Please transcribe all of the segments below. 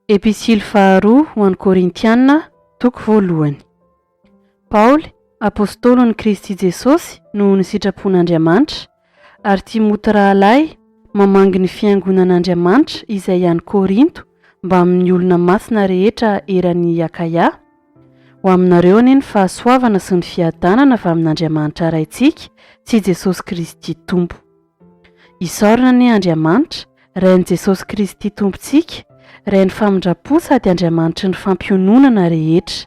Episily faharoa ho an'ny Korintiana, toko voalohany. Paoly, apostolin'i Kristy Jesosy noho ny sitrapon'Andriamanitra, ary Timoty rahalahy, mamangy ny fiangonan'Andriamanitra izay any Korinto mbamin'ny olona masina rehetra eran'i Akaia, Ho aminareo anie ny fahasoavana sy ny fiadanana avy amin'Andriamanitra Raintsika sy Jesosy Kristy Tompo. Isaorana anie Andriamanitra, Rain'i Jesosy Kristy Tompontsika, Rain'ny famindram-po sady Andriamanitry ny fampiononana rehetra,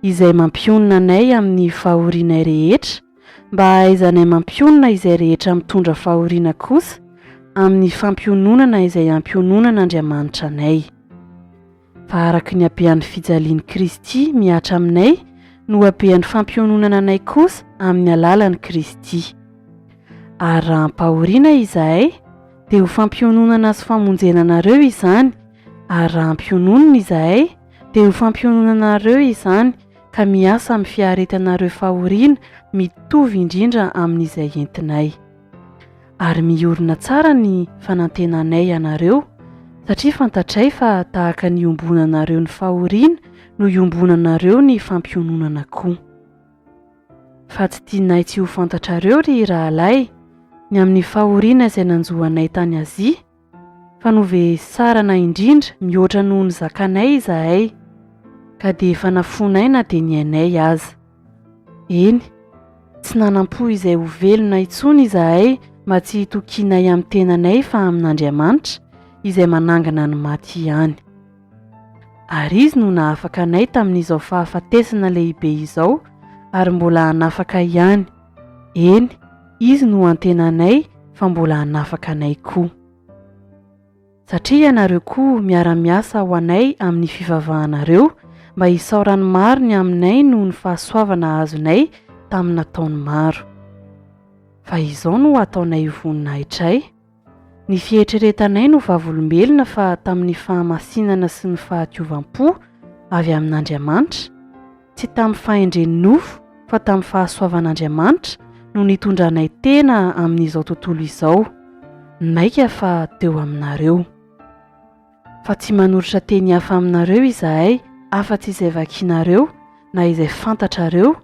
izay mampionona anay amin'ny fahorianay rehetra, mba hahaizanay mampionona izay rehetra mitondra fahoriana kosa amin'ny fampiononana izay ampiononan'Andriamanitra anay. Fa araka ny habean'ny fijalian'i Kristy mihatra aminay no habean'ny fampiononana anay kosa amin'ny alalan'i Kristy. Ary raha ampahoriana izahay, dia ho fampiononana sy famonjena anareo izany, ary raha ampiononina izahay, dia ho fampiononana anareo izany, ka miasa amin'ny fiaretanareo fahoriana mitovy indrindra amin'izay entinay. Ary miorina tsara ny fanantenanay anareo, satria fantatray fa tahaka ny iombonanareo ny fahoriana no iombonanareo ny fampiononana koa. Fa tsy tianay tsy ho fantatrareo, ry rahalahy, ny amin'ny fahoriana izay nanjo anay tany Azia, fa novesarana indrindra mihoatra noho ny zakanay izahay, ka dia efa nafoinay na dia ny ainay aza. Eny, tsy nanam-po izay ho velona intsony izahay mba tsy hitokianay amin'ny tenanay fa amin'Andriamanitra, izay manangana ny maty ihany. Ary Izy no nahafaka anay tamin'izao fahafatesana lehibe izao ary mbola hanafaka ihany, eny, Izy no antenanay fa mbola hanafaka anay koa. Satria ianareo koa miara-miasa ho anay amin'ny fivavahanareo mba hisaoran'ny maro ny aminay noho ny fahasoavana azonay tamin'ny nataony maro. Fa izao no hataonay ho voninahitray, Ny fieritreretanay no vavolombelona fa tamin'ny fahamasinana sy ny fahadiovam-po avy amin'Andriamanitra, tsy tamin'ny fahendren'ny nofo fa tamin'ny fahasoavan'Andriamanitra no nitondranay tena amin'izao tontolo izao, mainka fa teo aminareo. Fa tsy manoratra teny hafa aminareo izahay afa-tsy izay vakinareo na izay fantatrareo,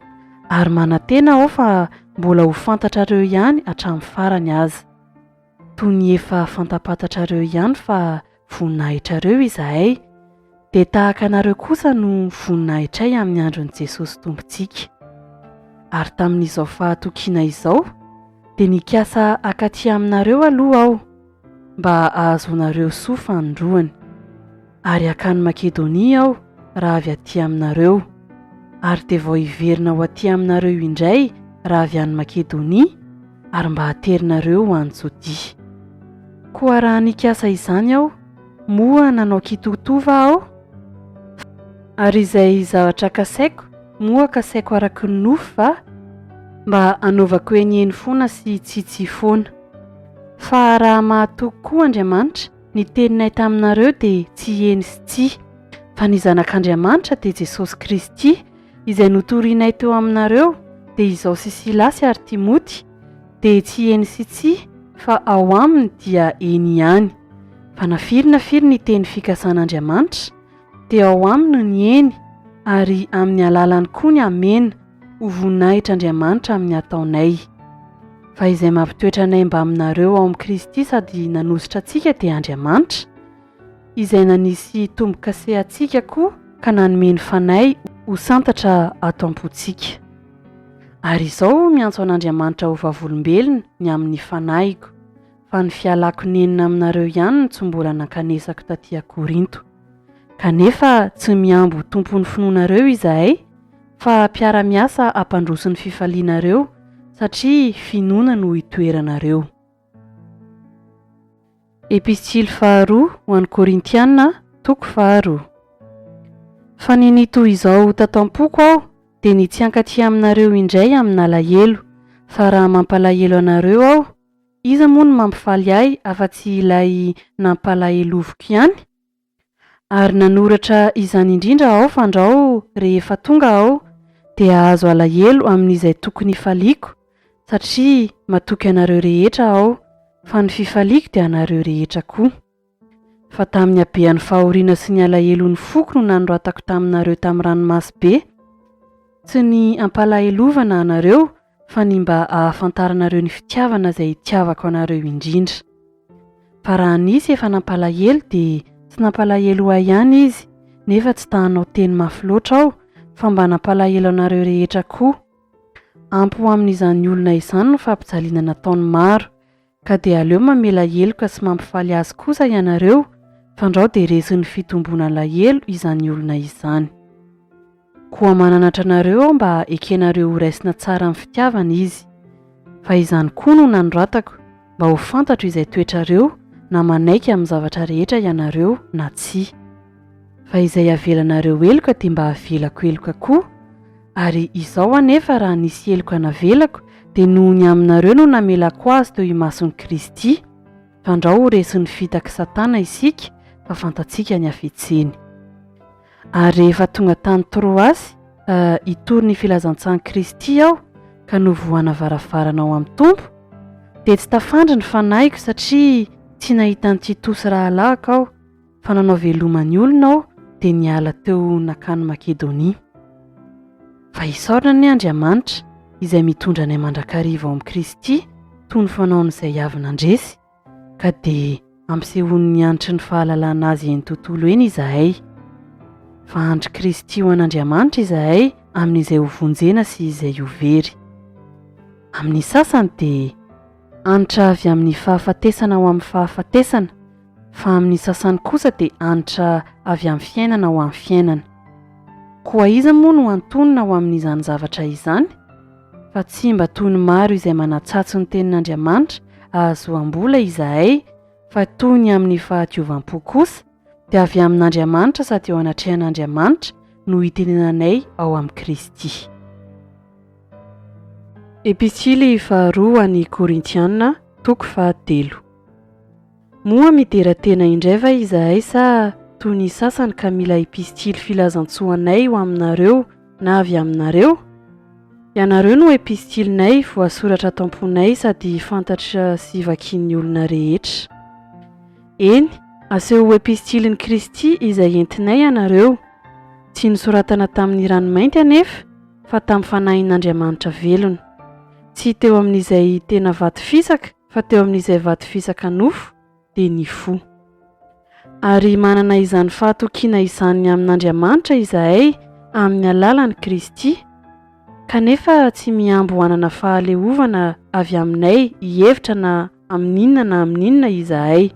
ary manantena aho fa mbola ho fantatrareo ihany hatramin'ny farany aza. Toy ny efa fantapantatrareo ihany fa voninahitrareo izahay, dia tahaka anareo kosa no voninahitray amin'ny andron'i Jesosy Tompontsika. Ary tamin'izao fahatokiana izao, dia nikasa hakaty aminareo aloha aho, mba hahazoanareo soa fanindroany. Ary hankany Makedonia aho raha avy aty aminareo, ary dia vao hiverina ho aty aminareo indray raha avy any Makedonia, ary mba haterinareo ho any Jodia. Koa raha nikasa izany aho, moa nanao kitoatoa va aho? Ary izay zavatra kasaiko, moa kasaiko araka ny nofo va, mba hanaovako heniheny foana sy tsitsia foana? Fa raha mahatoky koa Andriamanitra, ny teninay taminareo dia tsy eny sy tsia. Fa ny Zanak'Andriamanitra dia Jesosy Kristy, izay notorinay teo aminareo, dia izao sy Silasy ary Timoty, dia tsy eny sy tsia, fa ao aminy dia eny ihany. Fa na firy na firy ny teny fikasan'Andriamanitra, dia ao aminy ny eny, ary amin'ny alalany koa ny amena, ho voninahitr'Andriamanitra amin'ny ataonay. Fa izay mampitoetra anay mbaminareo ao amin'i Kristy sady nanosotra antsika dia Andriamanitra, izay nanisy tombo-kase antsika koa ka nanome ny Fanahy ho santatra ato am-pontsika. Ary izao miantso an'Andriamanitra ho vavolombelona ny amin'ny fanahiko, fa ny fialako nenina aminareo ihany no tsy mbola nankanesako taty Korinto. Kanefa tsy mihambo ho tompon'ny finoanareo izahay, fa mpiara-miasa hampandroso ny fifalianareo, satria finoana no itoeranareo. Epistily faharoa ho an'ny Korintiana, toko faharoa. Fa ninia toy izao tato am-poko aho, dia ny tsy hankaty aminareo indray amin'alahelo, fa raha mampalahelo anareo aho, iza moa no mampifaly ahy afa-tsy ilay nampalaheloviko ihany? Ary nanoratra izany indrindra aho fandrao rehefa tonga aho dia hahazo alahelo amin'izay tokony hifaliako satria matoky anareo rehetra aho fa ny fifaliako dia anareo rehetra koa. Fa tamin'ny habean'ny fahoriana sy ny alahelon'ny foko no nanoratako taminareo tamin'ny ranomaso be, tsy ny hampalahelovana anareo fa ny mba hahafantaranareo ny fitiavana izay itiavako anareo indrindra. Fa raha nisy efa nampalahelo dia tsy nampalahelo ahy ihany izy, nefa tsy ta hanao teny mafy loatra aho fa mba nampalahelo anareo rehetra koa. Ampy ho amin'izany olona izany ny fampijaliana nataony maro, ka dia aleo mamela heloka sy mampifaly azy kosa ianareo, fandrao dia resin'ny fitomboana alahelo izany olona izany. Koa mananatra anareo aho mba hekenareo horaisina tsara amin'ny fitiavana izy. Fa izany koa no nanoratako, mba ho fantatro izay toetrareo na manaiky amin'ny zavatra rehetra ianareo na tsia. Fa izay avelanareo heloka dia mba avelako heloka koa, ary izao anefa raha nisy heloka navelako dia noho ny aminareo no namelako azy teo imason'i Kristy, fandrao ho resin'ny fitak'i Satana isika fa fantatsika ny hafetseny. Ary rehefa tonga tany Troasy hitory ny filazantsan'i Kristy aho ka novohana varavarana ao amin'ny Tompo, dia tsy tafandry ny fanahiko satria tsy nahita an'i Titosy rahalahiko aho, fa nanao veloma ny olona aho dia niala teo nankany Makedonia. Fa isaorana anie Andriamanitra, izay mitondra anay mandrakariva ao amin'i Kristy toy ny fanaon'izay avy nandresy, ka dia ampisehoany ny hanitry ny fahalalana Azy eny tontolo eny izahay. Fa andry Kristy ho an'Andriamanitra izahay amin'izay ho vonjena sy izay ho very. Amin'ny sasany dia hanitra avy amin'ny fahafatesana ho amin'ny fahafatesana, fa amin'ny sasany kosa dia hanitra avy amin'ny fiainana ho amin'ny fiainana. Koa iza moa no antonona ho amin'izany zavatra izany? Fa tsy mba toy ny maro izay manatsatso ny tenin'Andriamanitra ahazoam-bola izahay, fa toy ny amin'ny fahadiovam-po kosa, dia avy amin'Andriamanitra sady eo anatrehan'Andriamanitra no itenenanay ao amin'i Kristy. Epistily faharoa ho an'ny Korintiana, toko fahatelo. Moa midera tena indray va izahay sa toy ny sasany ka mila epistily filazantsoa anay ho aminareo na avy aminareo? Ianareo no epistilinay voasoratra ato am-ponay sady fantatra sy vakin'ny olona rehetra. Eny, aseho ho epistilin'i Kristy izay entinay ianareo. Tsy nosoratana tamin'ny ranomainty anefa, fa tamin'ny Fanahin'Andriamanitra velona. Tsy teo amin'izay tena vato fisaka, fa teo amin'izay vato fisaka nofo, dia ny fo. Ary manana izany fahatokiana izany ny amin'Andriamanitra izahay amin'ny alalan'i Kristy, kanefa tsy mihambo hanana fahaleovana avy aminay hihevitra na amin'inona na amin'inona izahay,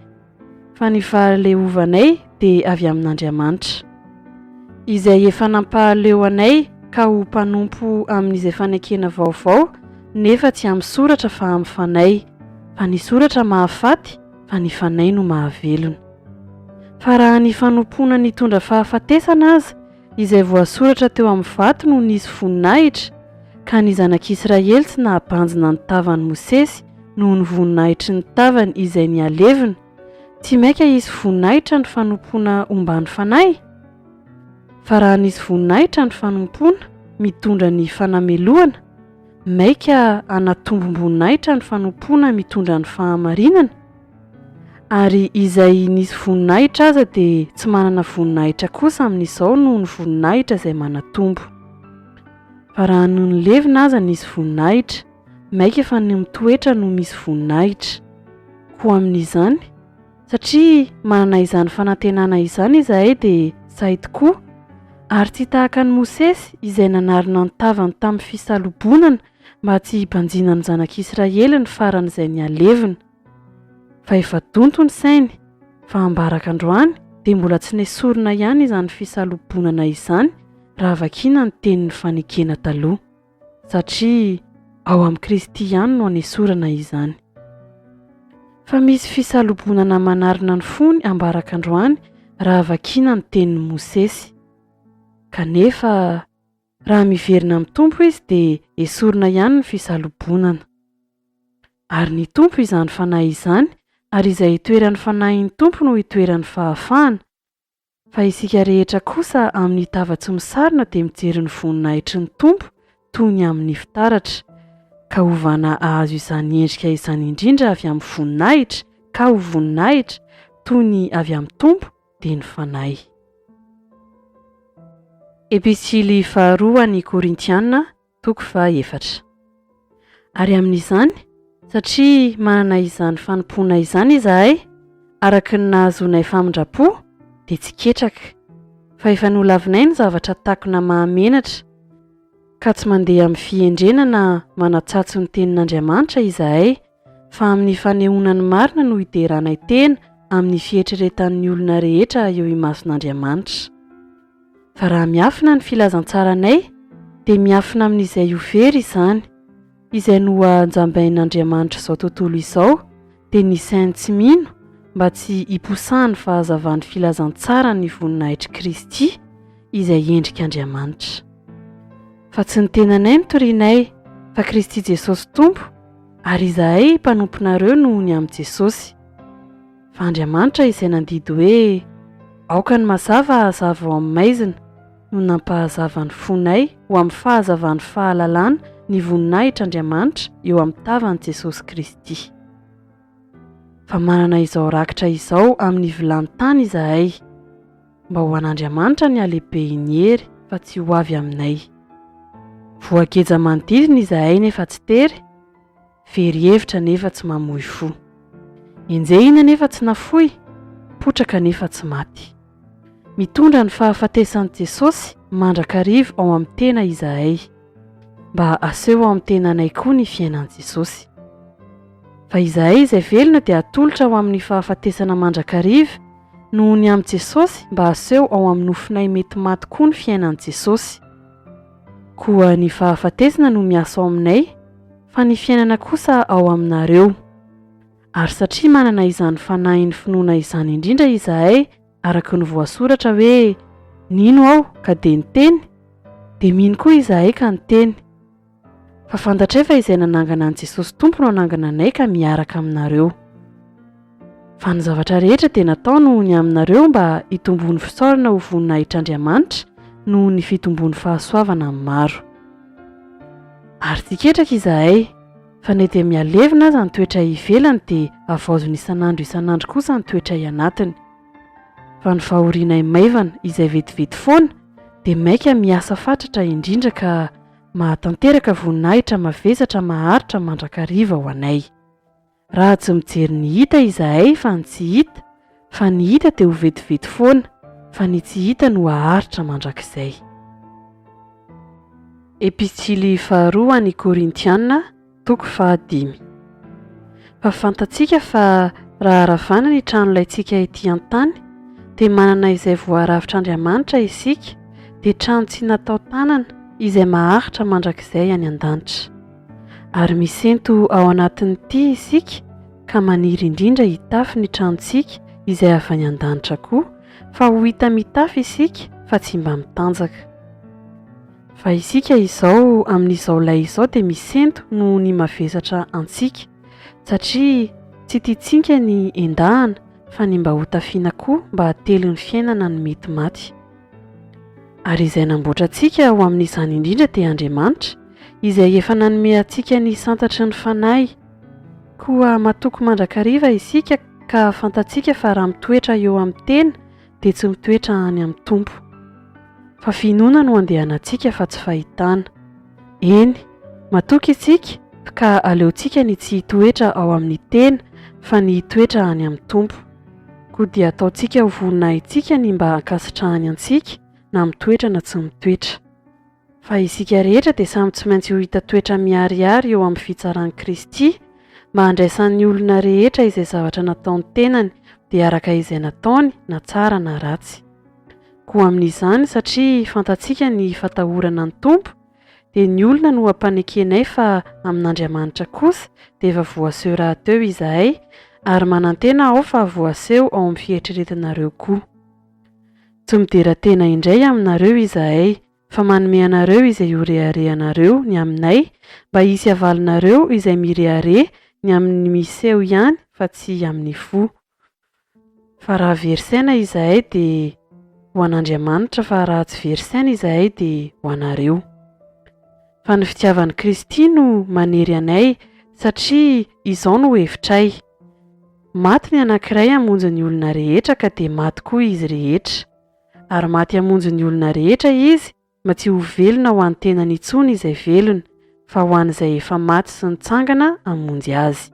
fa ny fahalehovanay dia avy amin'Andriamanitra, izay efa nampahaleo anay ka ho mpanompo amin'izay fanekena vaovao, nefa tsy amin'ny soratra fa amin'ny Fanahy, fa ny soratra mahafaty, fa ny Fanahy no mahavelona. Fa raha ny fanompoana nitondra fahafatesana aza, izay voasoratra teo amin'ny vato no nisy voninahitra, ka ny zanak'Israely tsy nahabanjina ny tavan'i Mosesy noho ny voninahitry ny tavany izay nihalevona, tsy mainka hisy voninahitra ny fanompoana omban'ny Fanahy? Fa raha nisy voninahitra ny fanompoana mitondra ny fanamelohana, mainka hanatombom-boninahitra ny fanompoana mitondra ny fahamarinana? Ary izay nisy voninahitra aza dia tsy manana voninahitra kosa amin'izao noho ny voninahitra izay manatombo. Fa raha noho ny levona aza nisy voninahitra, mainka fa ny mitoetra no misy voninahitra. Koa amin'izany, satria manana izany fanantenana izany izahay dia sahy tokoa, ary tsy tahaka an'i Mosesy izay nanarina ny tavany tamin'ny fisalobonana mba tsy hibanjinan'ny zanak'Israely ny faran'izay nihalevona. Fa efa donto ny sainy, fa ambaraka androany dia mbola tsy nesorina ihany izany fisalobonana izany raha vakiana ny tenin'ny fanekena taloha, satria ao amin'i Kristy ihany no anesorana izany. Fa misy fisalobonana manarina ny fony ambaraka androany raha vakiana ny tenin'i Mosesy. Kanefa raha miverina amin'ny Tompo izy dia esorina ihany ny fisalobonana. Ary ny Tompo izany Fanahy izany, ary izay itoeran'ny Fanahin'ny Tompo no itoeran'ny fahafahana. Fa isika rehetra kosa amin'ny tava tsy misarona dia mijery ny voninahitry ny Tompo toy ny amin'ny fitaratra, ka hovana hahazo izany endrika izany indrindra avy amin'ny voninahitra ka ho voninahitra, toy ny avy amin'ny Tompo, dia ny Fanahy. Epistily faharoa ho an'ny Korintiana, toko fahaefatra. Ary amin'izany, satria manana izany fanompoana izany izahay, araka ny nahazoanay famindram-po, dia tsy ketraka, fa efa nolavinay ny zavatra takona mahamenatra, ka tsy mandeha amin'ny fihendrena na manatsatso ny tenin'Andriamanitra izahay, fa amin'ny fanehoana ny marina no hideranay tena amin'ny fieritreretan'ny olona rehetra eo imason'Andriamanitra. Fa raha miafina ny filazantsaranay, dia miafina amin'izay ho very izany. Izay nohanjambain'Andriamanitr'izao tontolo izao, dia ny sain'ny tsy mino, mba tsy hiposahan'ny fahazavan'ny filazantsaran'ny voninahitr'i Kristy, izay endrik'Andriamanitra. Fa tsy ny tenanay no torianay, fa Kristy Jesosy Tompo, ary izahay mpanomponareo noho ny amin'i Jesosy. Fa Andriamanitra izay nandidy hoe, Aoka ny mazava hahazava ao amin'ny maizina, no nampahazava ny fonay ho amin'ny fahazavan'ny fahalalana ny voninahitr'Andriamanitra eo amin'ny tavan'i Jesosy Kristy. Fa manana izao rakitra izao amin'ny vilany tany izahay, mba ho an'Andriamanitra ny halehibehin'ny hery fa tsy ho avy aminay. Voageja manodidina izahay nefa tsy tery, Very hevitra nefa tsy mamoy fo. Enjehina nefa tsy nafoy, potraka nefa tsy maty. Mitondra ny fahafatesan'i Jesosy mandrakariva ao amin'ny tena izahay, mba haseho ao amin'ny tenanay koa ny fiainan'i Jesosy. Fa izahay izay velona dia atolotra ho amin'ny fahafatesana mandrakariva noho ny amin'i Jesosy mba haseho ao amin'ny nofonay mety maty koa ny fiainan'i Jesosy. Koa ny fahafatesana no miasa ao aminay, fa ny fiainana kosa ao aminareo. Ary satria manana izany fanahin'ny finoana izany indrindra izahay, araka ny voasoratra hoe, Nino aho, ka dia niteny, dia mino koa izahay ka niteny. Fa fantatray fa izay nanangana an'i Jesosy Tompo no hanangana anay ka miaraka aminareo. Fa ny zavatra rehetra dia natao noho ny aminareo mba hitomboan'ny fisaorana ho voninahitr'Andriamanitra noho ny fitomboan'ny fahasoavana amin'ny maro. Ary tsy ketraka izahay, fa na dia mihalevona aza ny toetray ivelany dia havaozina isan'andro isan'andro kosa ny toetray anatiny. Fa ny fahorianay maivana izay vetivety foana dia mainka miasa fatratra indrindra ka mahatanteraka voninahitra mavesatra maharitra mandrakariva ho anay. Raha tsy mijery ny hita izahay fa ny tsy hita, fa ny hita dia ho vetivety foana, fa ny tsy hita no haharitra mandrakizay. Epistily faharoa ho an'ny Korintiana, toko fahadimy. Fa fantatsika fa raha ravana ny tranolaintsika ety an-tany, dia manana izay voarafitr'Andriamanitra isika, dia trano tsy natao tanana izay maharitra mandrakizay any an-danitra. Ary misento ao anatin'ity isika ka maniry indrindra hitafy ny tranontsika izay avy any an-danitra koa, fa ho hita mitafy isika fa tsy mba mitanjaka. Fa isika izao amin'izao lay izao dia misento noho ny mavesatra antsika, satria tsy tiantsika ny endahana fa ny mba hotafiana koa mba hatelin'ny fiainana ny mety maty. Ary izay namboatra antsika ho amin'izany indrindra dia Andriamanitra, izay efa nanome antsika ny santatry ny Fanahy. Koa matoky mandrakariva isika ka fantatsika fa raha mitoetra eo amin'ny tena dia tsy mitoetra any amin'ny Tompo. Fa finoana no andehanantsika fa tsy fahitana. Eny, matoky isika ka aleontsika ny tsy hitoetra ao amin'ny tena fa ny hitoetra any amin'ny Tompo. Koa dia ataontsika ho voninahitsika ny mba hankasitrahany antsika na mitoetra na tsy mitoetra. Fa isika rehetra dia samy tsy maintsy ho hita toetra miharihary eo amin'ny fitsaran'i Kristy, mba handraisan'ny olona rehetra izay zavatra nataon'ny tenany, dia araka izay nataony, na tsara na ratsy. Koa amin'izany, satria fantatsika ny fatahorana ny Tompo, dia ny olona no ampanekenay fa amin'Andriamanitra kosa dia efa voaseho rahateo izahay, ary manantena aho fa voaseho ao amin'ny fieritreretanareo koa. Tsy midera tena indray aminareo izahay, fa manome anareo izay ho reharehanareo ny aminay, mba hisy havalinareo izay mirehareha ny amin'ny miseho ihany fa tsy amin'ny fo. Fa raha very saina izahay dia ho an'Andriamanitra, fa raha tsy very saina izahay dia ho anareo. Fa ny fitiavan'i Kristy no manery anay, satria izao no hevitray. Maty ny anankiray hamonjy ny olona rehetra ka dia maty koa izy rehetra. Ary maty hamonjy ny olona rehetra izy mba tsy ho velona ho an'ny tenany intsony izay velona, fa ho an'izay efa maty sy nitsangana hamonjy azy.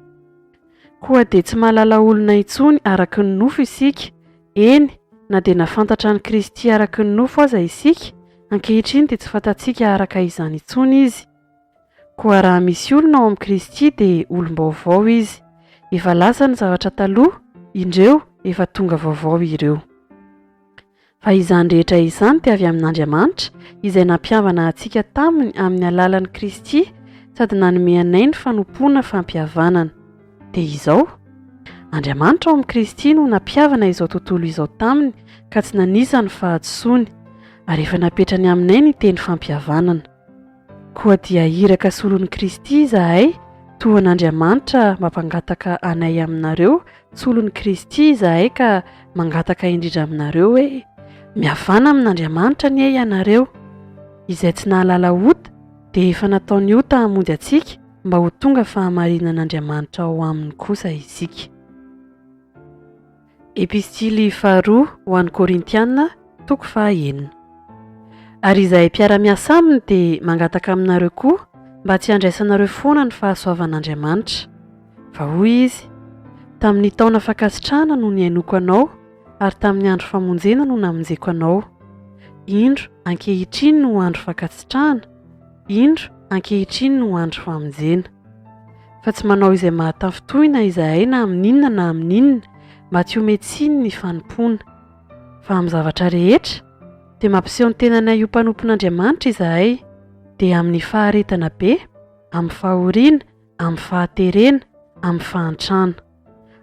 Koa dia tsy mahalala olona intsony araka ny nofo isika, eny, na dia nahafantatra an'i Kristy araka ny nofo aza isika, ankehitriny dia tsy fantatsika araka izany intsony izy. Koa raha misy olona ao amin'i Kristy dia olom-baovao izy. Efa lasa ny zavatra taloha, indreo, efa tonga vaovao ireo. Fa izany rehetra izany dia avy amin'Andriamanitra, izay nampihavana antsika taminy amin'ny alalan'i Kristy sady nanome anay ny fanompoana fampihavanana. Dia izao, Andriamanitra ao amin'i Kristy no nampihavana izao tontolo izao taminy ka tsy nanisa ny fahadisoany, ary efa napetrany aminay ny teny fampihavanana. Koa dia iraka solon'i Kristy izahay, toa an'Andriamanitra mampangataka anay aminareo solon'i Kristy izahay ka mangataka indrindra aminareo hoe, Mihavàna amin'Andriamanitra anie ianareo! Izay tsy nahalala ota dia efa nataony ota hamonjy antsika mba ho tonga fahamarinan'Andriamanitra ao aminy kosa isika. Epistily faharoa ho an'ny Korintiana, toko fahaenina. Ary izahay mpiara-miasa aminy dia mangataka aminareo koa mba tsy handraisanareo foana ny fahasoavan'Andriamanitra. Fa hoy izy, Tamin'ny taona fankasitrahana no nihainoako anao, ary tamin'ny andro famonjena no namonjeko anao. Indro, ankehitriny no andro fankasitrahana, indro, ankehitriny no andro famonjena. Fa tsy manao izay mahatafintohina izahay na amin'inona na amin'inona, mba tsy homen-tsiny ny fanompoana. Fa amin'ny zavatra rehetra, dia mampiseho ny tenanay ho mpanompon'Andriamanitra izahay, dia amin'ny faharetana be, amin'ny fahoriana, amin'ny fahaterena, amin'ny fahantrana.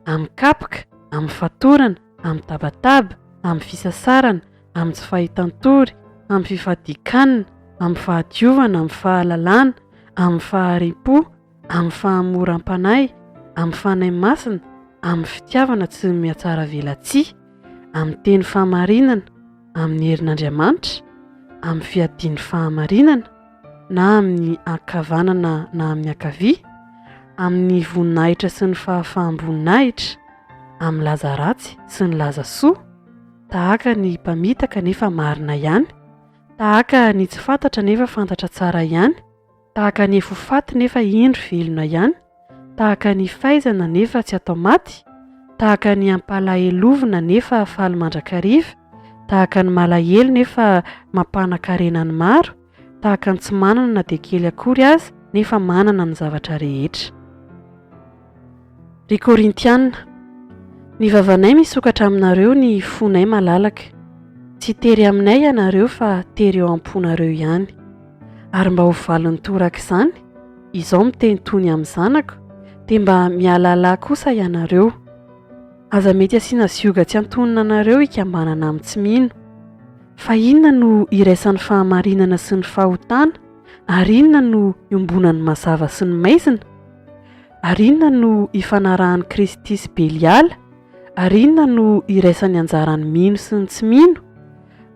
Amin'ny kapoka, amin'ny fatorana, amin'ny tabataba, amin'ny fisasarana, amin'ny tsy fahitan-tory, amin'ny fifadian-kanina, amin'ny fahadiovana, amin'ny fahalalana, amin'ny fahari-po, amin'ny fahamoram-panahy, amin'ny Fanahy Masina, amin'ny fitiavana tsy mihatsaravelatsihy, amin'ny teny fahamarinana, amin'ny herin'Andriamanitra, amin'ny fiadian'ny fahamarinana, na amin'ny ankavanana na amin'ny ankavia, amin'ny voninahitra sy ny fahafaham-boninahitra, amin'ny laza ratsy sy ny laza soa, tahaka ny mpamitaka nefa marina ihany, tahaka ny tsy fantatra nefa fantatra tsara ihany, tahaka ny efo faty nefa indro velona ihany, tahaka ny faizana nefa tsy atao maty, tahaka ny ampalahelovina nefa faly mandrakariva, tahaka ny malahelo nefa mampanan-karena ny maro, tahaka ny tsy manana na dia kely akory aza nefa manana ny zavatra rehetra. Ry Korintiana, ny vavanay misokatra aminareo ny fonay malalaka. Tsy tery aminay ianareo fa tery eo am-ponareo ihany. Ary mba ho valin'ny torak'izany, izao miteny toy ny amin'ny zanako, dia mba mialalà kosa ianareo. Aza mety asiana zioga tsy antonona anareo hikambanana amin'ny tsy mino. Fa inona no iraisan'ny fahamarinana sy ny fahotana, ary inona no iombonan'ny mazava sy ny maizina? Ary inona no ifanarahan'i Kristy sy Beliala? Ary inona no iraisan'ny anjaran'ny mino sy ny tsy mino?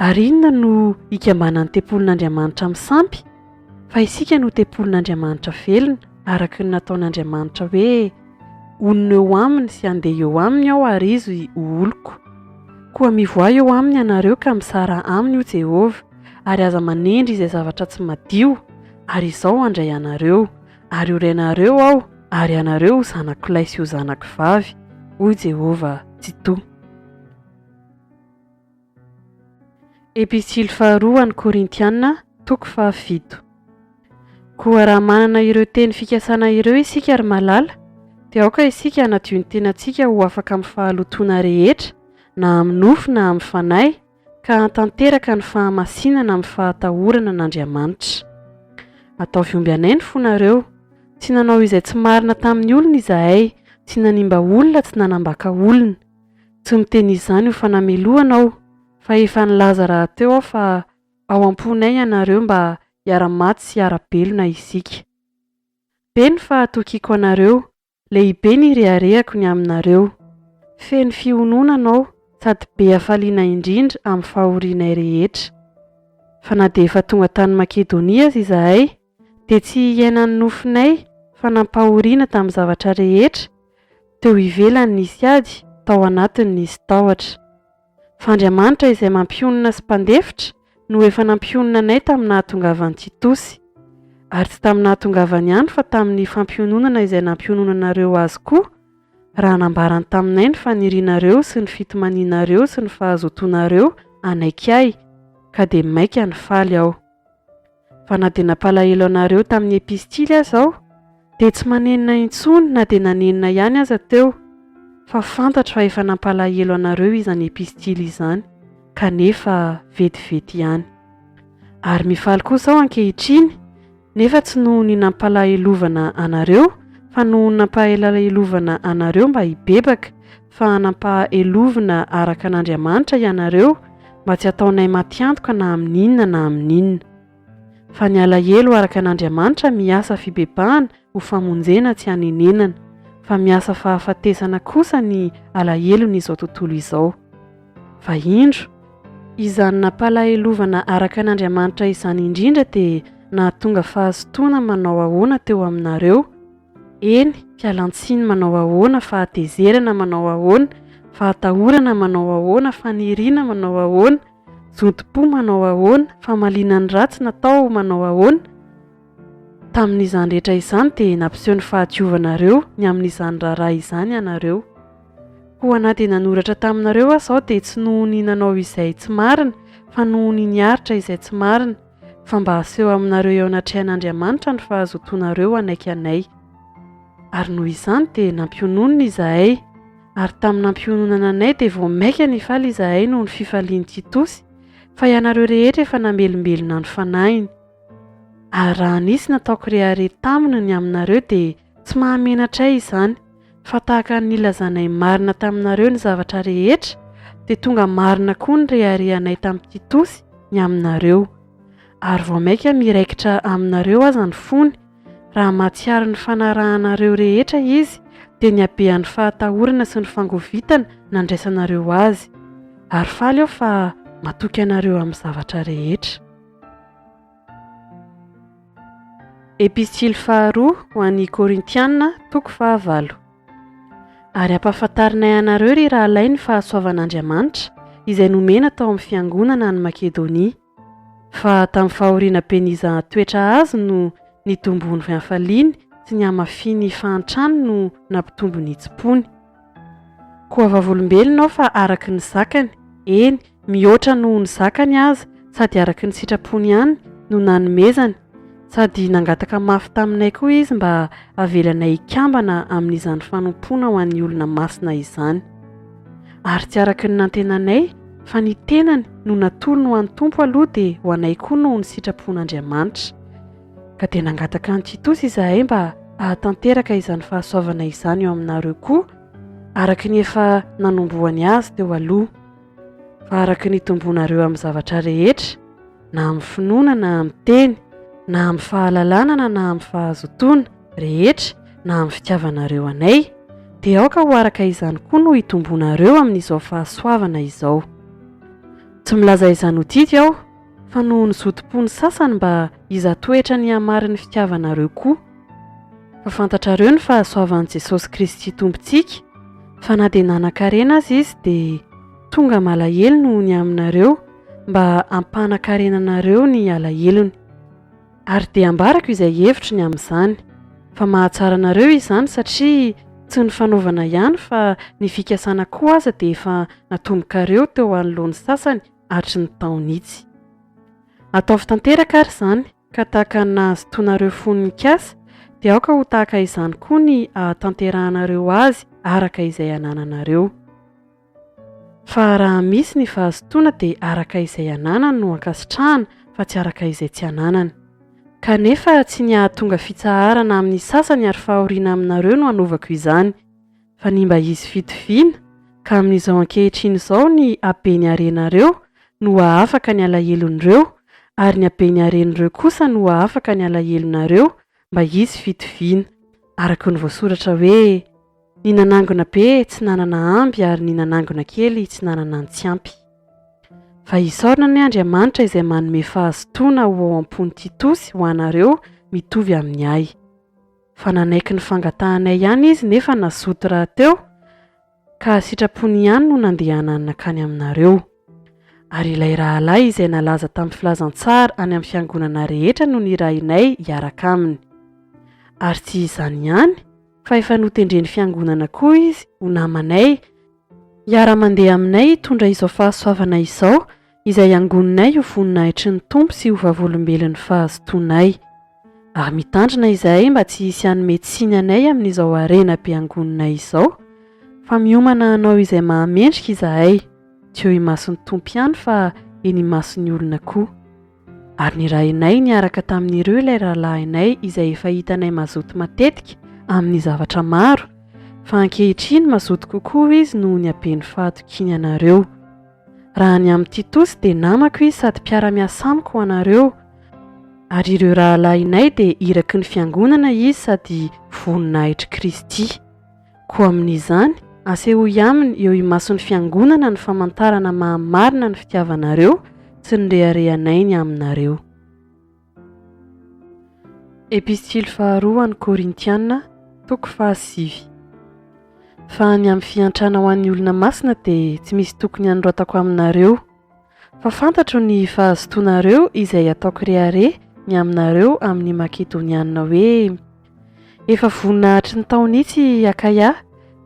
Ary inona no ikambanan'ny tempolin'Andriamanitra amin'ny sampy? Fa isika no tempolin'Andriamanitra velona, araka ny nataon'Andriamanitra hoe, Honina eo aminy sy handeha eo aminy aho ary izy ho oloko. Koa mivoaha eo aminy ianareo ka misaraha aminy, hoy Jehovah, ary aza manendry izay zavatra tsy madio, ary Izaho handray anareo. Ary ho renareo aho, ary ianareo ho zanako lahy sy ho zanako vavy, hoy Jehovah Tsitoha. Epistily faharoa ho an'ny Korintiana, toko fahafito. Koa raha manana ireo teny fikasana ireo isika, ry malala, dia aoka isika hanadio ny tenantsika ho afaka amin'ny fahalotoana rehetra, na amin'ny nofo na amin'ny fanahy, ka hahatanteraka ny fahamasinana amin'ny fahatahorana an'Andriamanitra. Ataovy omby anay ny fonareo. Tsy nanao izay tsy marina tamin'ny olona izahay, tsy nanimba olona, tsy nanambaka olona. Tsy miteny izany ho fanamelohana aho, fa efa nilaza rahateo aho fa ao am-ponay ianareo mba hiara-maty sy hiara-belona isika. Be ny fahatokiako anareo, Lehibe ny reharehako ny aminareo. Feno fiononana aho sady be hafaliana indrindra amin'ny fahorianay rehetra. Fa na dia efa tonga tany Makedonia aza izahay, dia tsy hiainan'ny nofonay fa nampahoriana tamin'ny zavatra rehetra. Teo ivelany nisy ady, tao anatiny nisy tahotra. Fa Andriamanitra izay mampionona sy mpandefitra no efa nampionona anay tamin'ny nahatongavan'i Titosy. Ary tsy tamin'ny nahatongavany ihany fa tamin'ny fampiononana izay nampiononanareo azy koa, raha nambarany taminay ny fanirianareo sy ny fitomanianareo sy ny fahazotoanareo hanaiky ahy, ka dia maika nifaly aho. Fa na dia nampalahelo anareo tamin'ny epistily aza aho, dia tsy manenina intsony na dia nanenina ihany aza teo, fa fantatro fa efa nampalahelo anareo izany epistily izany, kanefa vetivety ihany. Ary mifaly kosa aho ankehitriny, nefa tsy noho ny nampalahelovana anareo, fa noho ny nampahelahelovana anareo mba hibebaka, fa nampahelovina araka an'Andriamanitra ianareo, mba tsy hataonay matiantoka na amin'inona na amin'inona. Fa ny alahelo araka an'Andriamanitra miasa fibebahana ho famonjena tsy hanenenana, fa miasa fahafatesana kosa ny alahelon'izao tontolo izao. Fa indro, izany nampalahelovana araka an'Andriamanitra izany indrindra dia nahatonga fahazotoana manao ahoana teo aminareo, Eny, fialan-tsiny manao ahoana, fahatezerana manao ahoana, fahatahorana manao ahoana, faniriana manao ahoana, zotom-po manao ahoana, famaliana ny ratsy natao manao ahoana. Tamin'izany rehetra izany dia nampiseho ny fahadiovanareo ny amin'izany raharaha izany ianareo. Koa na dia nanoratra taminareo aza aho dia tsy noho ny nanao izay tsy marina fa noho ny niaritra izay tsy marina. fa mba haseho aminareo eo anatrehan'Andriamanitra ny fahazotoanareo hanaiky anay. Ary noho izany dia nampiononina izahay, ary tamin'ny nampiononana anay dia vao mainka nifaly izahay noho ny fifalian'i Titosy, fa ianareo rehetra efa namelombelona ny fanahiny. Ary raha nisy nataoko rehareha taminy ny aminareo dia tsy mahamenatra ahy izany, fa tahaka ny nilazanay marina taminareo ny zavatra rehetra, dia tonga marina koa ny reharehanay tamin'i Titosy ny aminareo. Ary vao mainka miraikitra aminareo aza ny fony, raha mahatsiaro ny fanarahanareo rehetra izy, dia ny habean'ny fahatahorana sy ny fangovitana nandraisanareo azy. Ary faly aho fa matoky anareo amin'ny zavatra rehetra. Epistily faharoa ho an'ny Korintiana, toko fahavalo. Ary ampahafantarinay anareo, ry rahalahy, ny fahasoavan'Andriamanitra, izay nomena tao amin'ny fiangonana any Makedonia. Fa tamin'ny fahoriana be nizahan-toetra azy no nitomboan'ny hafaliany sy ny hamafin'ny fahantrany no nampitombo ny hitsim-pony. Koa vavolombelona aho fa araka ny zakany, eny, mihoatra noho ny zakany aza, sady araka ny sitrapony ihany no nanomezany, sady nangataka mafy taminay koa izy mba havelanay hikambana amin'izany fanompoana ho an'ny olona masina izany. Ary tsy araka ny nantenanay, fa ny tenany no natolony ho an'ny Tompo aloha dia ho anay koa noho ny sitrapon'Andriamanitra. Ka dia nangataka an'i Titosy izahay mba hahatanteraka izany fahasoavana izany eo aminareo koa, araka ny efa nanombohany azy teo aloha. Fa araka ny itomboanareo amin'ny zavatra rehetra, na amin'ny finoana na amin'ny teny, na amin'ny fahalalana na na amin'ny fahazotoana rehetra, na amin'ny fitiavanareo anay, dia aoka ho araka izany koa no hitomboanareo amin'izao fahasoavana izao. Tsy milaza izany ho didy aho, fa noho ny zotom-pon'ny sasany mba hiza-toetra ny hamarin'ny fitiavanareo koa. Fa fantatrareo ny fahasoavan'i Jesosy Kristy Tompontsika, fa na dia nanan-karena aza Izy dia tonga malahelo noho ny aminareo, mba hampanan-karena anareo ny alahelony. Ary dia ambarako izay hevitro ny amin'izany, fa mahatsara anareo izany satria tsy ny fanaovana ihany fa ny fikasana koa aza dia efa natombokareo teo anoloan'ny sasany hatry ny taon'itsy. Ataovy tanteraka ary izany, ka tahaka ny nahazotoanareo fony nikasa, dia aoka ho tahaka izany koa ny hahatanterahanareo azy araka izay anananareo. Fa raha misy ny fahazotoana dia araka izay ananany no ankasitrahana fa tsy araka izay tsy ananany. Kanefa tsy ny hahatonga fitsaharana amin'ny sasany ary fahoriana aminareo no anaovako izany, Fa ny mba hisy fitoviana, ka amin'izao ankehitriny izao ny haben'ny harenareo no hahafaka ny alahelon'ireo, ary ny haben'ny haren'ireo kosa no hahafaka ny alahelonareo, mba hisy fitoviana. Araka ny voasoratra hoe, Ny nanangona be tsy nanana amby ary ny nanangona kely tsy nanana ny tsy ampy. Fa isaorana anie Andriamanitra izay manome fahazotoana ho ao am-pon'i Titosy ho anareo mitovy amin'ny ahy. Fa nanaiky ny fangatahanay ihany izy nefa nazoto rahateo, ka sitrapony ihany no nandehanany nankany aminareo. Ary ilay rahalahy izay nalaza tamin'ny filazantsara any amin'ny fiangonana rehetra no nirahinay hiaraka aminy. Ary tsy izany ihany, fa efa notendren'ny fiangonana koa izy ho namanay, hiara-mandeha aminay hitondra izao fahasoavana izao izay angoninay ho voninahitry ny Tompo sy ho vavolombelon'ny fahazotoanay. Ary mitandrina izahay mba tsy hisy hanome tsiny anay amin'izao harena be angoninay izao, fa miomana hanao izay mahamendrika izahay, tsy eo imason'ny Tompo ihany fa eny imason'ny olona koa. Ary nirahinay niaraka tamin'ireo ilay rahalahinay izay efa hitanay mazoto matetika amin'ny zavatra maro, fa ankehitriny mazoto kokoa izy noho ny haben'ny fahatokiany anareo. Raha ny amin'i Titosy dia namako izy sady mpiara-miasa amiko ho anareo, ary ireo rahalahinay dia iraky ny fiangonana izy sady voninahitr'i Kristy. Koa amin'izany, asehoy aminy eo imason'ny fiangonana ny famantarana maha-marina ny fitiavanareo sy ny reharehanay ny aminareo. Epistily faharoa ho an'ny Korintiana, toko fahasivy. Fa ny amin'ny fiantrana ho an'ny olona masina dia tsy misy tokony hanoratako aminareo. Fa fantatro ny fahazotoanareo izay ataoko rehareha ny aminareo amin'ny Makedonianina hoe, Efa vonona hatry ny taon'itsy i Akaia,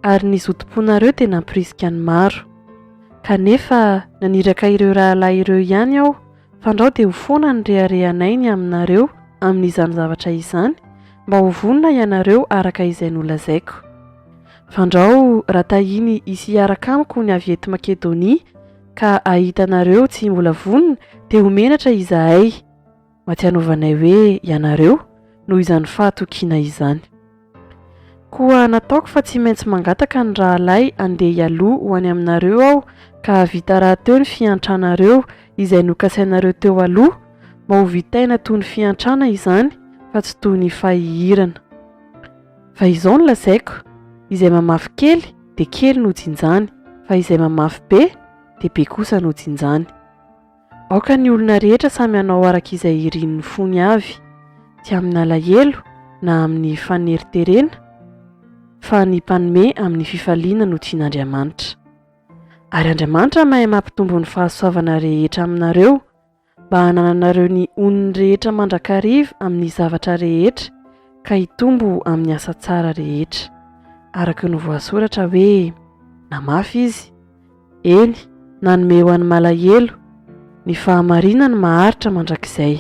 ary ny zotom-ponareo dia nampirisika ny maro. Kanefa naniraka ireo rahalahy ireo ihany aho, fandrao dia ho foana ny reharehanay ny aminareo amin'izany zavatra izany, mba ho vonona ianareo araka izay nolazaiko. Fandrao raha tahiny hisy hiaraka amiko ny avy eto Makedonia, ka hahita anareo tsy mbola vonona, dia ho menatra izahay, mba tsy hanaovanay hoe ianareo, noho izany fahatokiana izany. Koa nataoko fa tsy maintsy mangataka ny rahalahy handeha hialoha ho any aminareo aho ka hahavita rahateo ny fiantranareo izay nokasainareo teo aloha, mba ho vitaina toy ny fiantrana izany fa tsy toy ny fahihirana. Fa izao no lazaiko, izay mamafy kely dia kely no jinjany, fa izay mamafy be dia be kosa no jinjany. Aoka ny olona rehetra samy hanao araka izay irin'ny fony avy, tsy amin'alahelo na amin'ny faneriterena, fa ny mpanome amin'ny fifaliana no tian'Andriamanitra. Ary Andriamanitra mahay mampitombo ny fahasoavana rehetra aminareo, mba hanananareo ny onony rehetra mandrakariva amin'ny zavatra rehetra, ka hitombo amin'ny asa tsara rehetra. Araka ny voasoratra hoe, Namafy izy, Eny, nanome ho an'ny malahelo, ny fahamarinany maharitra mandrakizay.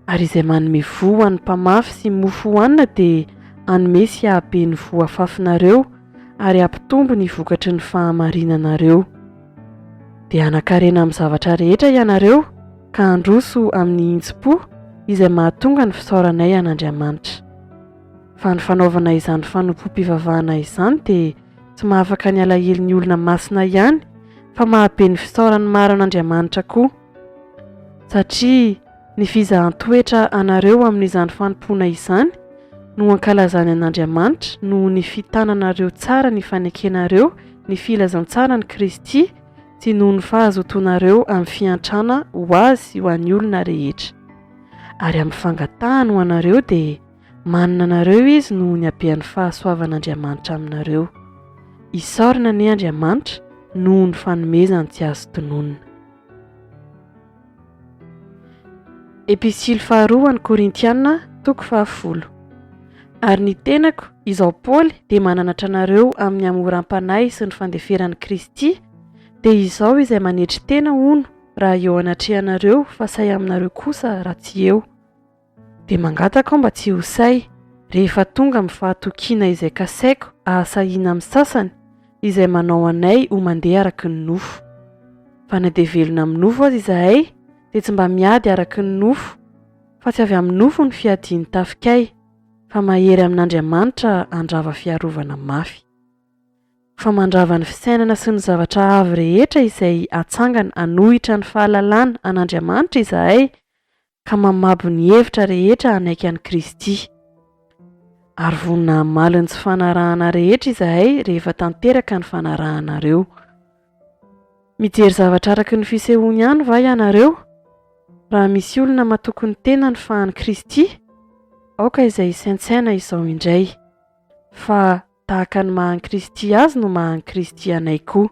Ary izay manome voa ho an'ny mpamafy sy mofo hohanina dia hanome sy hahabe ny voa afafinareo ary hampitombo ny vokatry ny fahamarinanareo. Dia hanan-karena amin'ny zavatra rehetra ianareo ka handroso amin'ny hintsim-po izay mahatonga ny fisaoranay an'Andriamanitra. Fa ny fanaovana izany fanompoam-pivavahana izany dia Tsy mahafaka ny alahelon'ny olona masina ihany fa mahabe ny fisaoran'ny maro an'Andriamanitra koa. Satria ny fizahan-toetra anareo amin'izany fanompoana izany no ankalazany an'Andriamanitra noho ny fitananareo tsara ny fanekenareo ny filazantsaran'i Kristy sy noho ny fahazotoanareo amin'ny fiantrana ho Azy sy ho an'ny olona rehetra. Ary amin'ny fangatahany ho anareo dia Manina anareo Izy noho ny habean'ny fahasoavan'Andriamanitra aminareo. Isaorana anie Andriamanitra noho ny fanomezany tsy azo tononina. Epistily faharoa ho an'ny Korintiana, toko fahafolo. Ary ny tenako, izaho Paoly, dia mananatra anareo amin'ny hamoram-panahy sy ny fandeferan'i Kristy, dia izao izay manetry tena hono raha eo anatrehanareo fa sahy aminareo kosa raha tsy eo. Dia mangataka aho mba tsy ho sahy, rehefa tonga amin'ny fahatokiana izay kasaiko ahasahiana amin'ny sasany, izay manao anay ho mandeha araka ny nofo. Fa na dia velona amin'ny nofo aza izahay, dia tsy mba miady araka ny nofo, fa tsy avy amin'ny nofo ny fiadian'ny tafikay, fa mahery amin'Andriamanitra handrava fiarovana mafy. Fa mandrava ny fisainana sy ny zavatra avo rehetra izay atsangana hanohitra ny fahalalana an'Andriamanitra izahay, ka mamabo ny hevitra rehetra hanaiky an'i Kristy. Ary vonona hamaly ny tsy fanarahana rehetra izahay rehefa tanteraka ny fanarahanareo. Mijery zavatra araka ny fisehoany ihany va ianareo? Raha misy olona matoky ny tenany fa an'i Kristy, Aoka izay hisaintsaina izao indray, fa tahaka ny maha an'i Kristy azy no maha an'i Kristy anay koa.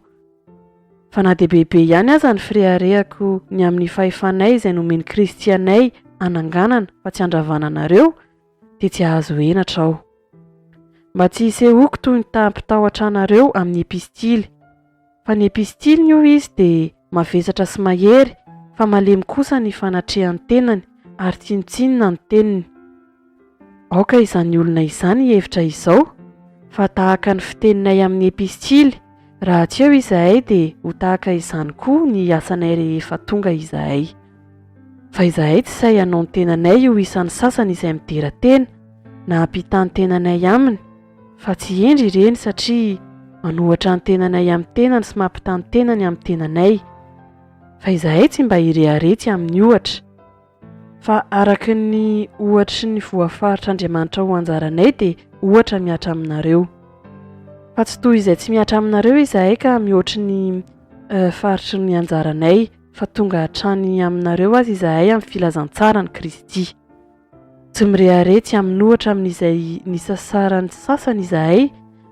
Fa na dia bebe ihany aza ny fireharehako ny amin'ny fahefanay izay nomen'i Kristy anay hananganana fa tsy handravana anareo, dia tsy hahazo henatra aho. Mba tsy hisehoako toy ny ta-hampitahotra anareo amin'ny epistily. Fa ny epistiliny, hoy izy, dia mavesatra sy mahery, fa malemy kosa ny fanatrehan'ny tenany, ary tsinontsinona ny teniny. Aoka izany olona izany hihevitra izao, fa tahaka ny fiteninay amin'ny epistily, raha tsy eo izahay dia ho tahaka izany koa ny asanay rehefa tonga izahay. Fa izahay tsy sahy hanao ny tenanay ho isan'ny sasany izay midera tena, na hampitaha ny tenanay aminy, Fa tsy hendry ireny satria manohatra ny tenanay amin'ny tenany sy mampitaha ny tenany amin'ny tenanay. Fa izahay tsy mba hirehareha tsy amin'ny ohatra. Fa araka ny ohatry ny voafaritr'Andriamanitra ho anjaranay dia ohatra mihatra aminareo. Fa tsy toy izay tsy mihatra aminareo izahay ka mihoatry ny faritry ny anjaranay, fa tonga hatrany aminareo aza izahay amin'ny filazantsaran'i Kristy. Tsy mirehareha tsy amin'ohatra amin'izay nisasaran'ny sasany izahay,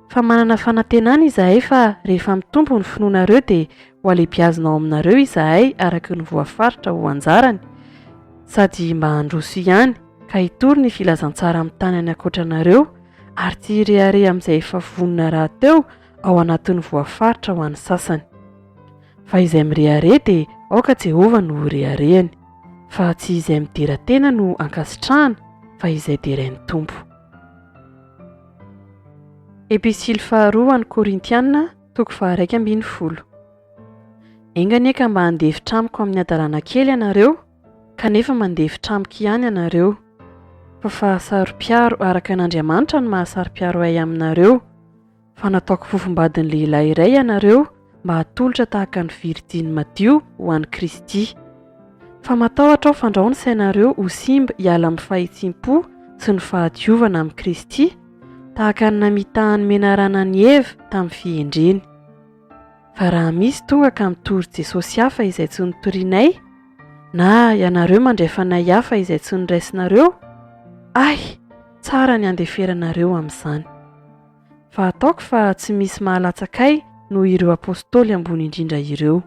fa manana fanantenana izahay fa rehefa mitombo ny finoanareo dia ho alehibiazina ao aminareo izahay araka ny voafaritra ho anjarany, sady mba handroso ihany ka hitory ny filazantsara amin'ny tany any ankoatra anareo, ary tsy hirehareha amin'izay efa vonona rahateo ao anatin'ny voafaritra ho an'ny sasany. Fa izay mirehareha dia aoka Jehovah no horeharehany, fa tsy izay midera tena no ankasitrahana, fa izay derain'ny Tompo. Epistily faharoa ho an'ny Korintiana, toko faha 11. Enga anie ka mba handefitra amiko amin'ny hadalana kely ianareo, kanefa mandefitra amiko ihany ianareo. Fa fahasaro-piaro araka an'Andriamanitra no maha-saro-piaro ahy aminareo, Fa nataoko fofombadin'ny lehilahy iray ianareo mba hatolotra tahaka ny virjiny madio ho an'i Kristy. Fa matahotra aho fandrao ny sainareo ho simba hiala amin'ny fahitsim-po sy ny fahadiovana amin'i Kristy, tahaka ny namitahan'ny menarana an'i Eva tamin'ny fihendreny. Fa raha misy tonga ka mitory Jesosy hafa izay tsy notorianay, na ianareo mandray fanahy hafa izay tsy noraisinareo, ahy, tsara ny handeferanareo amin'izany. Fa ataoko fa tsy misy mahalatsaka ahy noho ireo apostoly ambony indrindra ireo.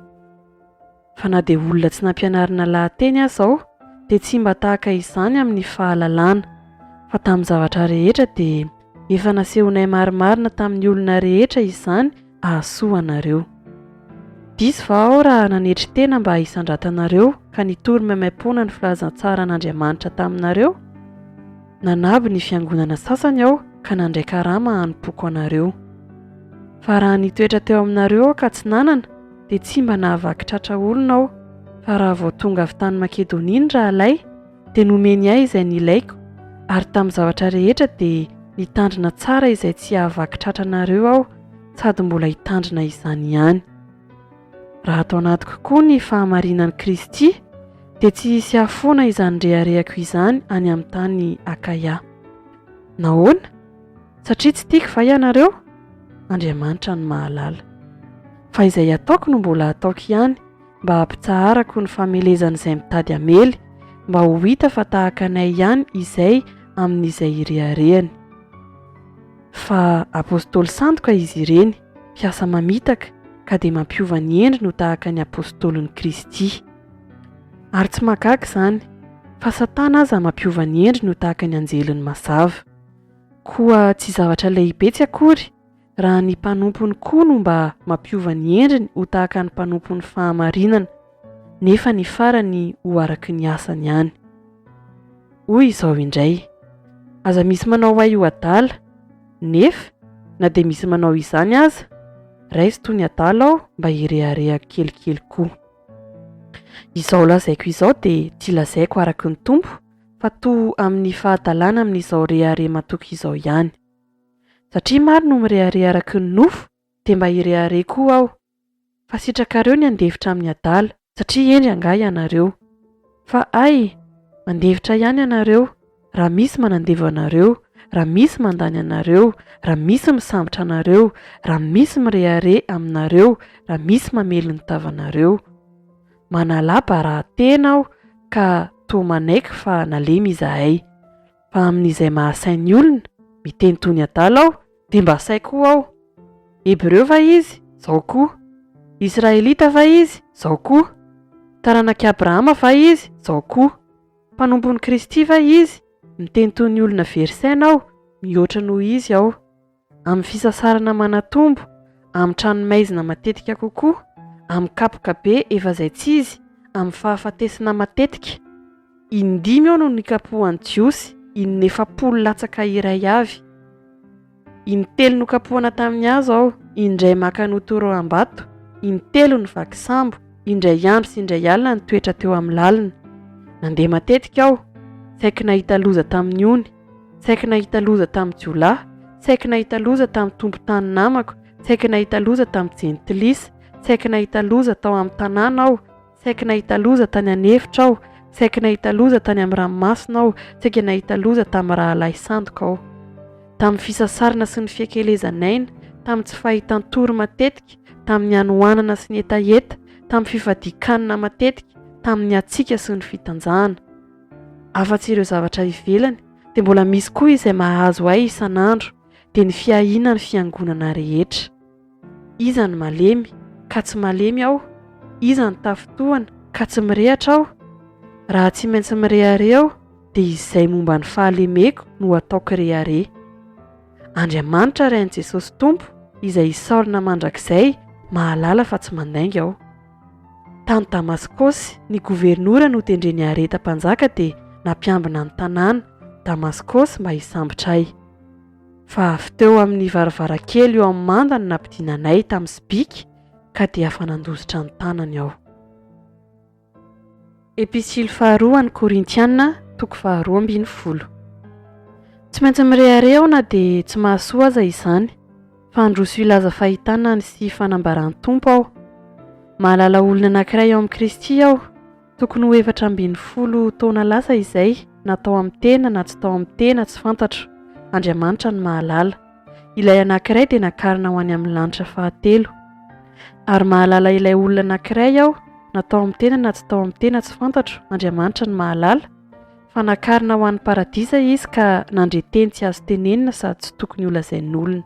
Fa na dia olona tsy nampianarina lahateny aza aho, dia tsy mba tahaka izany amin'ny fahalalana, fa tamin'ny zavatra rehetra dia efa nasehonay marimarina tamin'ny olona rehetra izany hahasoa anareo. Diso va aho raha nanetry tena mba hisandratanareo ka nitory maimaimpoana ny filazantsaran'Andriamanitra taminareo? Nanaby ny fiangonana sasany aho ka nandray karama hanompoako anareo. Fa raha nitoetra teo aminareo aho ka tsy nanana, dia tsy mba nahavaky tratra olona aho, fa raha vao tonga avy tany Makedonia ny rahalahy, dia nomeny ahy izay nilaiko, ary tamin'ny zavatra rehetra dia nitandrina tsara izay tsy hahavaky tratra anareo aho, sady mbola hitandrina izany ihany. Raha ato anatiko koa ny fahamarinan'i Kristy, dia tsy hisy hahafoana izany reharehako izany any amin'ny tany Akaia. Nahoana? Satria tsy tiako va ianareo? Andriamanitra no mahalala. Fa izay ataoko no mbola hataoko ihany, mba hampitsaharako ny famelezan'izay mitady hamely, mba ho hita fa tahaka anay ihany izay amin'izay ireharehany. Fa apostoly sandoka izy ireny, mpiasa mamitaka, ka dia mampiova ny endriny ho tahaka ny apostolin'i Kristy. Ary tsy mahagaga izany, fa Satana aza mampiova ny endriny ho tahaka ny anjeliny mazava. Koa tsy zavatra lehibe tsy akory raha ny mpanompony koa no mba mampiova ny endriny ho tahaka ny mpanompon'ny fahamarinana, nefa ny farany ho araka ny asany ihany. Hoy izao indray, Aza misy manao ahy ho adala, nefa, na dia misy manao izany aza, raiso toy ny adala aho mba hireharehako kelikely koa. Izao lazaiko izao dia tsy lazaiko araka ny Tompo, fa toa amin'ny fahadalana amin'izao rehareha matoky izao ihany. Satria maro no mirehareha araka ny nofo, dia mba hirehareha koa aho. Fa sitrakareo ny handefitra amin'ny adala, satria hendry angaha ianareo. Fa hay, mandefitra ihany ianareo, raha misy manandevo anareo, raha misy mandany anareo, raha misy misambotra anareo, raha misy mirehareha aminareo, raha misy mamely ny tavanareo. Manalà baraha tena aho ka toa manaiky fa nalemy izahay. Fa amin'izay mahasahy ny olona, miteny toy ny adala aho, dia mba sahy koa aho. Hebreo va izy? Izao koa. Israelita va izy? Izao koa. Taranak'i Abrahama va izy? Izao koa. Mpanompon'i Kristy va izy? Miteny toy ny olona very saina aho, mihoatra noho izy aho. Amin'ny fisasarana manatombo, amin'ny tranomaizina matetika kokoa, amin'ny kapoka be efa izay tsy izy, amin'ny fahafatesana matetika. Indimy aho no nikapohan'ny Jiosy, inefapolo latsaka iray avy. Intelo nokapohana tamin'ny hazo aho, indray maka notoroham-bato, intelo nivaky sambo, indray andro sy indray alina nitoetra teo amin'ny lalina. Nandeha matetika aho, saiky nahita loza tamin'ny ony. Saiky nahita loza tamin'ny jiolahy, saiky nahita loza tamin'ny tompon-tany namako, saiky nahita loza tamin'ny jentilisa, saiky nahita loza tao amin'ny tanàna aho, saiky nahita loza tany an'efitra aho, saiky nahita loza tany amin'ny ranomasina aho, saika nahita loza tamin'ny rahalahy sandoka aho. Tamin'ny fisasarana sy ny fiakelezan'aina, tamin'ny tsy fahitan-tory matetika, tamin'ny hanoanana sy ny hetaheta, tamin'ny fifadian-kanina matetika, tamin'ny hatsiaka sy ny fitanjahana. Afa-tsy ireo zavatra ivelany, dia mbola misy koa izay mahazo ahy isan'andro, dia ny fiahiana ny fiangonana rehetra. Iza no malemy, ka tsy malemy aho? Iza no tafintohina, ka tsy mirehatra aho? Raha tsy maintsy mirehareha aho, dia izay momba ny fahalemeko no hataoko rehareha. Andriamanitra Rain'i Jesosy Tompo, izay isaorana mandrakizay, mahalala fa tsy mandainga aho. Tany Damaskosy, ny governora notendren'i Areta mpanjaka dia nampiambina ny tanàna, Damaskosy, mba hisambotra ahy. Fa avy teo amin'ny varavarankely eo amin'ny manda no nampidinana ahy tamin'ny sobika, ka dia afa-nandositra ny tanany aho. Epistily faharoa an'ny Korintiana, toko faharoa ambinifolo. Tsy maintsy mirehareha aho na dia tsy mahasoa aza izany, fa handroso hilaza fahitana ny sy fanambaran'ny Tompo aho. Mahalala olona anankiray ao amin'i Kristy aho, tokony ho 14 taona lasa izay, na tao amin'ny tena na tsy tao amin'ny tena, tsy fantatro, Andriamanitra no mahalala. Ilay anankiray dia nakarina ho any amin'ny lanitra fahatelo. Ary mahalala ilay olona anankiray aho, na tao amin'ny tena na tsy tao amin'ny tena, tsy fantatro, Andriamanitra no mahalala, fa nakarina ho any paradisa izy ka nandre teny tsy azo tenenina sady tsy tokony holazain'olona.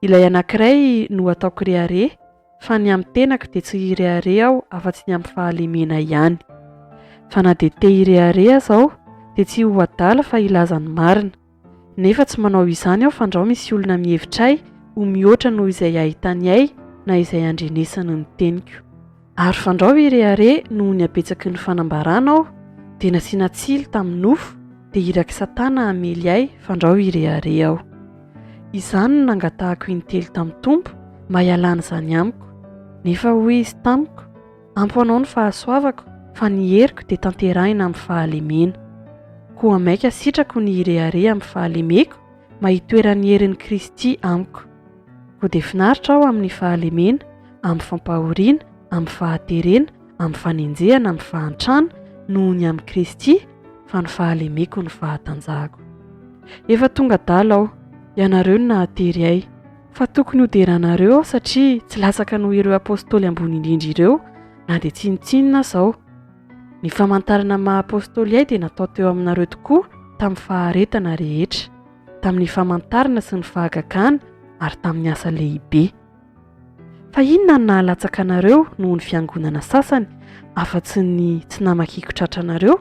Ilay anankiray no ataoko rehareha, fa ny amin'ny tenako dia tsy hirehareha aho afa-tsy ny amin'ny fahalemena ihany. Fa na dia te hirehareha aza aho, dia tsy ho adala fa hilaza ny marina. Nefa tsy manao izany aho fandrao misy olona mihevitra ahy ho mihoatra noho izay ahitany ahy na izay andrenesany ny teniko. Ary fandrao hirehareha noho ny habetsaky ny fanambarana aho, dia nasiana tsilo tamin'ny nofo, dia irak'i Satana hamely ahy fandrao hirehareha aho. Izany no nangatahako intelo tamin'ny Tompo mba hialan'izany amiko. Nefa hoy Izy tamiko, Ampy ho anao ny fahasoavako, fa ny heriko dia tanterahina amin'ny fahalemena. Koa maika sitrako ny hirehareha amin'ny fahalemeko mba hitoeran'ny herin'i Kristy amiko. Koa dia finaritra aho amin'ny fahalemena, amin'ny fampahoriana, amin'ny fahaterena, amin'ny fanenjehana, amin'ny fahantrana, noho ny amin'i Kristy, fa ny fahalemeko no fahatanjahako. Efa tonga adala aho, ianareo no nahatery ahy. Fa tokony hoderanareo aho satria tsy latsaka noho ireo apostoly ambony indrindra ireo na dia tsinontsinona aza aho. Ny famantarana maha apostoly ahy dia natao teo aminareo tokoa tamin'ny faharetana rehetra, tamin'ny famantarana sy ny fahagagana ary tamin'ny asa lehibe. Fa inona no nahalatsaka anareo noho ny fiangonana sasany afa-tsy ny tsy namakiako tratra anareo?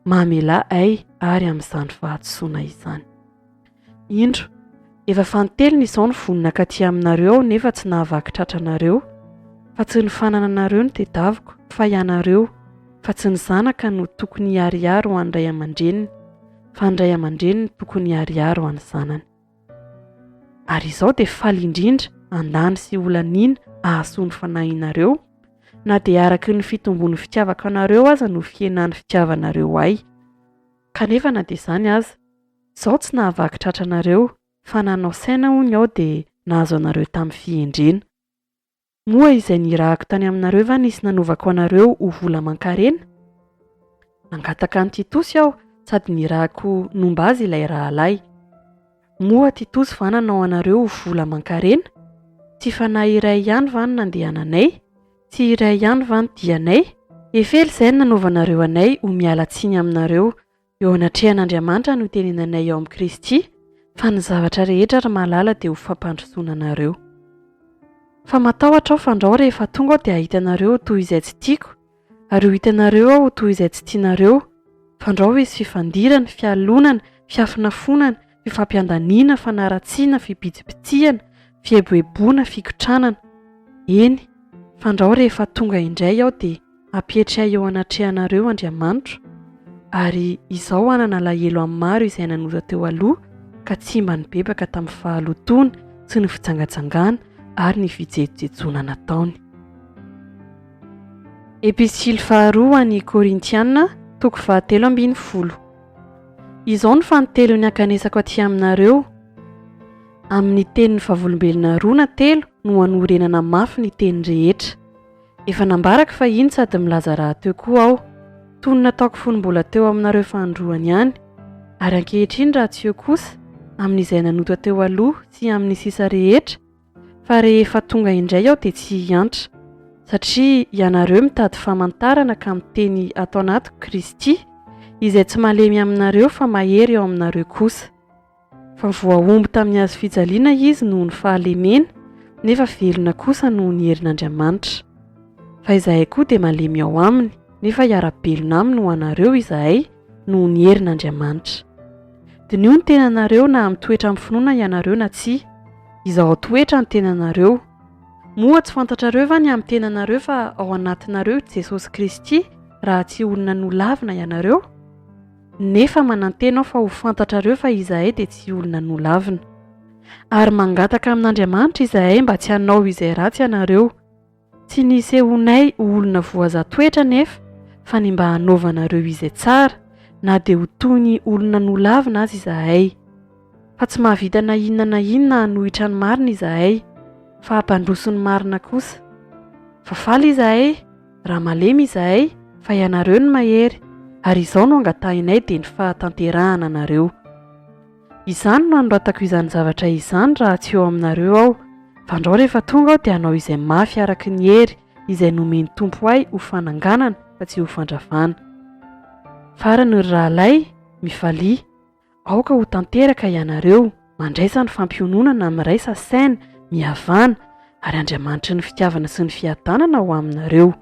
Mamelà ahy ary amin'izany fahadisoana izany. Indro, efa fanintelony izao no vonona hankaty aminareo aho nefa tsy nahavaky tratra anareo, fa tsy ny fanananareo no tedaviko, fa ianareo, fa tsy ny zanaka no tokony hiharihary ho an'ny ray aman-dreniny, fa ny ray aman-dreny no tokony hiharihary ho an'ny zanany. Ary izao dia faly indrindra handany sy holaniana hahasoa ny fanahinareo, na dia araka ny fitombon'ny fitiavako anareo aza no fihenan'ny fitiavanareo ahy. Kanefa na dia izany aza, Izaho tsy nahavaky tratra anareo, fa nanao saina hono aho dia nahazo anareo tamin'ny fihendrena. Moa izay nirahako tany aminareo va nisy nanovako anareo ho vola aman-karena? Nangataka an'i Titosy aho sady nirahako nomba azy ilay rahalahy. Moa Titosy va nanao anareo ho vola aman-karena? Tsy fanahy iray ihany va no nandehananay? Tsy iray ihany va ny dianay? Efa ela izay no nanaovanareo anay ho miala tsiny aminareo. Eo anatrehan'Andriamanitra no itenenanay ao amin'i Kristy, fa ny zavatra rehetra ry malala dia ho fampandrosoana anareo. Fa matahotra aho fandrao rehefa tonga aho dia hahita anareo ho toy izay tsy tiako, ary ho hitanareo aho ho toy izay tsy tianareo, fandrao hisy fifandirana, fialonana, fiafonafonana, fifampiandaniana, fanaratsiana, fibitsibitsihana, fieboeboana, fikotranana. Eny, fandrao rehefa tonga indray aho dia hampietry ahy eo anatrehanareo Andriamanitro, ary izaho hanana alahelo amin'ny maro izay nanota teo aloha ka tsy mba nibebaka tamin'ny fahalotoana sy ny fijangajangana ary ny fijejojejoana nataony. Epistily faharoa ho an'ny Korintiana, toko fahatelo ambinifolo. Izao no fanintelony hankanesako aty aminareo, Amin'ny tenin'ny vavolombelona roa na telo no hanorenana mafy ny teny rehetra. Efa nambarako fahiny sady milaza rahateo koa aho, toy ny nataoko fony mbola teo aminareo fanindroany ihany, ary ankehitriny raha tsy eo kosa, amin'izay nanota teo aloha sy amin'ny sisa rehetra, fa rehefa tonga indray aho dia tsy hiantra, satria ianareo mitady famantarana ka miteny ato anatiko Kristy, izay tsy malemy aminareo fa mahery ao aminareo kosa. Fa voahombo tamin'ny hazo fijaliana izy noho ny fahalemena, nefa velona kosa noho ny herin'Andriamanitra. Fa izahay koa dia malemy ao aminy, nefa hiara-belona aminy ho anareo izahay noho ny herin'Andriamanitra. Diniho ny tenanareo na mitoetra amin'ny finoana ianareo na tsia. Izahao toetra ny tenanareo. Moa tsy fantatrareo va ny amin'ny tenanareo fa ao anatinareo Jesosy Kristy raha tsy olona nolavina ianareo? Nefa manantena aho fa ho fantatrareo fa izahay dia tsy olona nolavina. Ary mangataka amin'Andriamanitra izahay mba tsy hanao izay ratsy ianareo. Tsy ny hisehoanay ho olona voaza-toetra anefa, fa ny mba hanaovanareo izay tsara, na dia ho toy ny olona nolavina aza izahay. Fa tsy mahavita na inona na inona hanohitra ny marina izahay, fa hampandroso ny marina kosa. Fa faly izahay, raha malemy izahay, fa ianareo no mahery, ary izao no angatahinay dia ny fahatanterahana anareo. Izany no anoratako izany zavatra izany raha tsy eo aminareo aho, fandrao rehefa tonga aho dia hanao izay mafy araka ny hery izay nomen'ny Tompo ahy ho fananganana fa tsy ho fandravana. Farany ry rahalahy, mifalia. Aoka ho tanteraka ianareo, mandraisa ny fampiononana, miraisa saina, mihavana, ary Andriamanitry ny fitiavana sy ny fiadanana ho aminareo.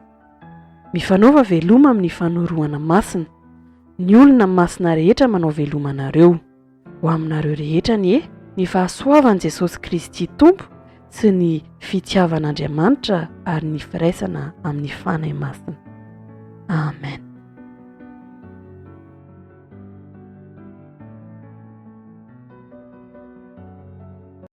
Mifanaova veloma amin'ny fanorohana masina. Ny olona masina rehetra manao veloma anareo. Ho aminareo rehetra anie ny fahasoavan'i Jesosy Kristy Tompo sy ny fitiavan'Andriamanitra ary ny firaisana amin'ny Fanahy Masina. Amen.